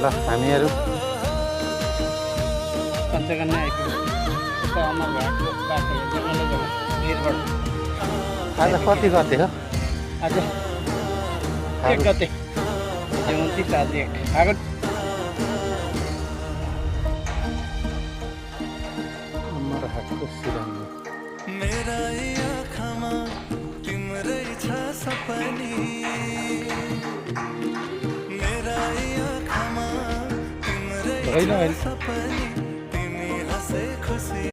ल हामीहरू पञ्चकन्या आइपुग्यो अमरघाटको बाटो हेर्न वीरबाट आज कति गते हो आज 1 गते 29 आज 1 आगो अमरघाटको सिरानी मेरा आँखामा तिम्रै छ सपनी मेरा आँखामा तिम्रै छ सपनी तिमी हँसे खुसी